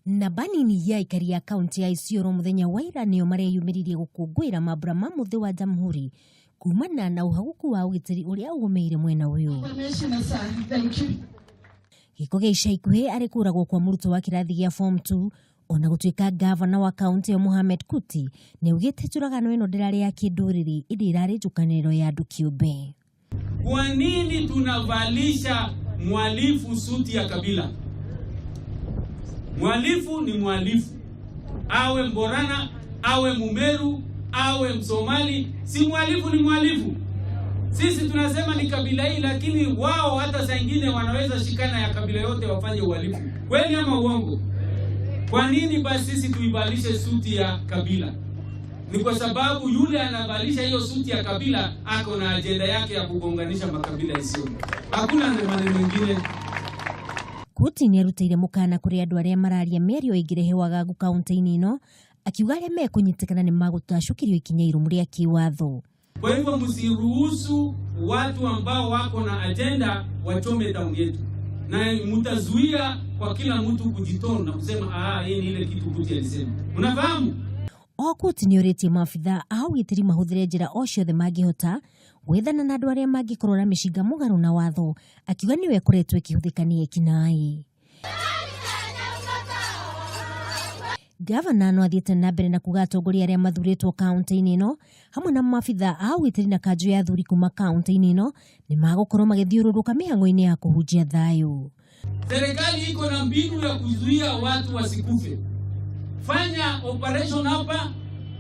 Namba nini ya aikari a kaunti ya Isiolo muthenya wa ira nĩo mareyumĩririe gũkũngũĩra mambura ma mũthĩ wa Jamhuri kumana na ũhagũku wa ũgitĩri ũrĩa ũgũmĩire mwena ũyũ. Gĩko gĩa ica ikuhĩ arĩ kũragwo kwa mũrutwo wa kĩrathi gĩa form 2 ona gũtuĩka gavana wa kaunti ĩyo Mohamed Kuti nĩaugĩte njũragano ĩno ndĩrarĩ ya kĩndũrĩrĩ ĩndĩ ĩrarĩ njũkanĩrĩro ya andũ kĩũmbe. Kwa nini tunavalisha mhalifu suti ya kabila? Mhalifu ni mhalifu, awe Mborana, awe Mumeru, awe Msomali, si mhalifu ni mhalifu. Sisi tunasema ni kabila hii, lakini wao hata saa ingine wanaweza shikana ya kabila yote wafanye uhalifu. Kweli ama uongo? Kwa nini basi sisi tuivalishe suti ya kabila? Ni kwa sababu yule anavalisha hiyo suti ya kabila ako na ajenda yake ya kugonganisha makabila isiyo. Hakuna maneno mengine. Kuti nĩarutĩire mũkana kũrĩ andũ arĩa mararia mĩario ĩngĩrehe wagagu kaunti-inĩ ĩno akiuga arĩa mekũnyitĩkana nĩ magũtacũkĩrio ikinya irũmu rĩa kĩwatho. Kwa hivyo msiruhusu watu ambao wako na ajenda wachome tauni yetu, na mtazuia kwa kila mtu kujitoa na kusema ah, hii ni ile kitu Kuti alisema. Unafahamu? O Kuti nĩorĩtie maabithaa a ũgitĩri mahũthĩre njĩra o ciothe mangĩhota gwethana na andũ arĩa mangĩkorwo na mĩcinga mũgarũ na watho akiuga nĩyo ĩkoretwo ĩkĩhũthĩka nĩ ekinaĩ. Gavana no athiĩte na mbere na kuga atongoria arĩa mathurĩtwo kaunti-inĩ ĩno hamwe na maabithaa a ũgitĩri na kanjũ ya athuri kuma kaunti-inĩ ĩno nĩ magũkorwo magĩthiũrũrũka mĩhang'o-inĩ ya kũhunjia thayũ. Serikali iko na mbinu ya kuzuia watu wasikufe. Fanya operation hapa,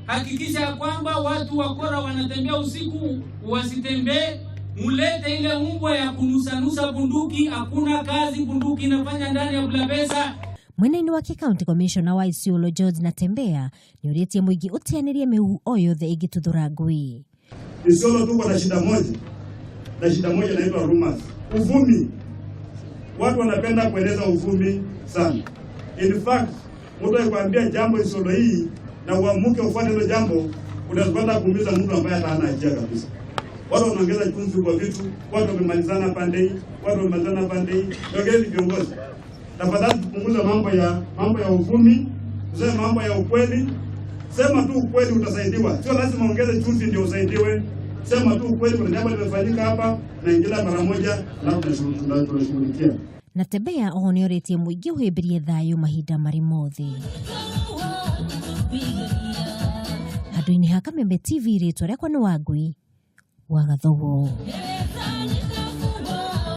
hakikisha kwamba watu wakora wanatembea usiku wasitembee. Mulete ile umbwa ya kunusanusa bunduki. Hakuna kazi bunduki inafanya ndani ya Bulabesa. Mwena-inĩ wake county commissioner wa Isiolo George Natembeya nĩorĩtie mũingĩ ũteanĩrie mĩhuhu o yothe ĩngĩtuthũra ngũĩ. Isiolo tuko na shida moja, na shida moja inaitwa rumors, uvumi. Watu wanapenda kueleza uvumi sana. In fact, mtu akikwambia jambo Isiolo hii na uamuke ufuate hilo jambo, unaweza kuumiza mtu ambaye hata hana hatia kabisa. Watu wanaongeza chumvi kwa vitu, watu wamemalizana pande hii, watu wamemalizana pande hii. Wengine viongozi, tafadhali tupunguze mambo ya uvumi, tuseme mambo ya ukweli. Sema tu ukweli utasaidiwa, sio lazima ongeze chumvi ndio usaidiwe. Sema tu ukweli, kuna jambo limefanyika hapa, na ingilia mara moja, alafu tunashughulikia. Natembeya oho nĩorĩtie mũingĩ ũhĩmbĩrie thayũ mahinda marĩ mothe. Handũ-inĩ ha Kameme TV rĩtwa rĩakwa nĩ Wangui wa Gathogo.